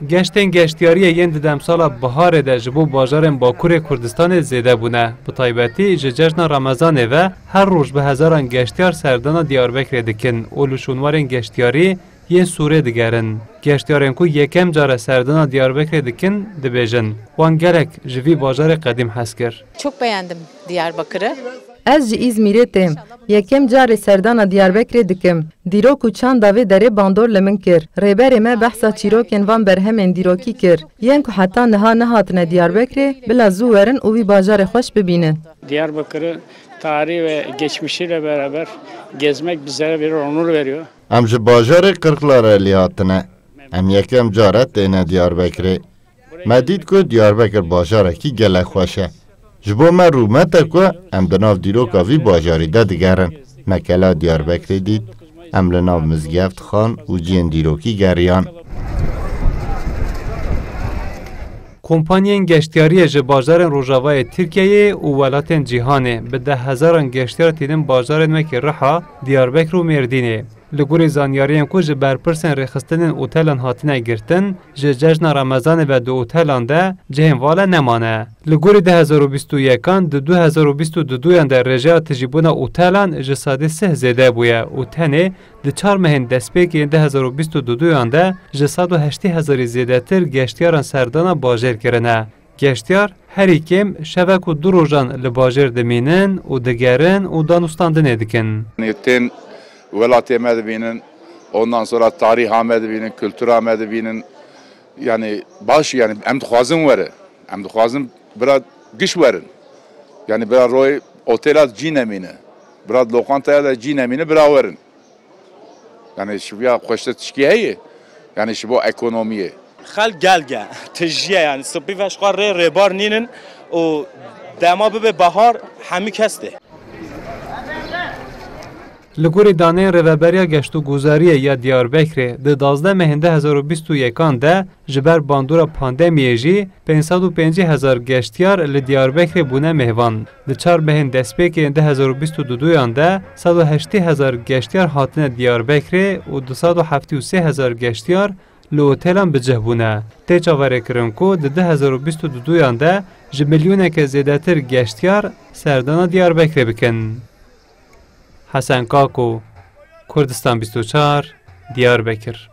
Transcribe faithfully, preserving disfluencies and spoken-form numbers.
Geştên geştiyariyê yên di demsala biharê de ji bo bajarên Bakurê Kurdistanê zêde bûne. Bi taybetî ji cejna Remezanê ve her roj bi hezaran geştiyar serdana Diyarbekirê dikin û li şûnwarên geştiyarî yên Sûrê digerin. Geştiyarên ku yekem car e serdana Diyarbekirê dikin, dibêjin, wan gelek ji vî bajarê qedîm hez kir. Çok beğendim Diyarbakır'ı. Ez ji Îzmîrê têm. Yekem carê serdana Diyarbekirê dikim. Dîrok û çanda vê derê bandor li min kir. Rêberê me behsa çîrokên van berhemên dîrokî kir. Yên ku heta niha nehatine Diyarbekirê, bila zû werin û vî bajarê xweş bibînin. Diyarbakır'ı tarihi ve geçmişiyle beraber gezmek bizlere bir onur veriyor. Em ji bajarê Qirqlarelî hatine. Em yekem car e têne Diyarbekirê. Me dît ku Diyarbekir bajarekî gelek xweş e. Ji bo me rûmet e ku em di nav dîroka vî bajarî de digerin. Me kela Diyarbekirê dît, em li nav mizgeft, xan û cihên dîrokî geriyan. Kompanyên geştiyariyê ji bajarên rojavayê Tirkiyeyê û welatên cîhanê bi deh hezaran geştiyar tînin bajarên wekî Riha, Diyarbekir û Mêrdînê. Li gorî zanyariyên ku ji berpirsên rêxistinên otelan hatine girtin, ji cejna Remezanê ve di otelan de cihên vala nemane. Li gorî du hezar û bîst û yekan di du hezar û bîst û duduyan de rêjeya tijîbûna otelan ji sedî sih zêde bûye û tenê di çar mehên destpêkê yên du hezar û bîst û duduyan de ji sed û heştê hezarî zêdetir geştiyaran serdana bajêr kirine. Geştiyar herî kêm şevek û du rojan li bajêr dimînin û digerin û danûstandinê dikin. Tên welatê me dibînin, ondan sonra tariha me dibînin, kultura me dibînin. Yani baş, yani em dixwazin were. Em dixwazin bira giş werin. Yani bira roy otela cî nemîne. Bira lokantaya da cî nemîne, bira werin. Yani şiviya xweşte tişkî heye. Yani ji bo ekonomiyê. Xelk gelge, tijî ye yani. Sipî ve ji xwe rê rêbar nînin û dema bibe bahar hemî kes tê. Li gorî daneyên Rêveberiya Geşt û Guzariyê ya Diyarbekirê, di duwazdeh mehên du hezar û bîst û yekan de ji ber bandora pandemiyê jî pênc sed û pêncî hezar geştiyar li Diyarbekirê bûne mêvan. Di çar mehên destpêkê yên du hezar û bîst û duduyan de sed û heştê hezar geştiyar hatine Diyarbekirê û du sed û heftê û sê hezar geştiyar li otelan bi cih bûne. Tê çaverêkirin ku di du hezar û bîst û duduyan de ji milyoneke zêdetir geştiyar serdana Diyarbekirê bikin. Hesen Kako, Kurdistan bîst û çar, Diyarbekir.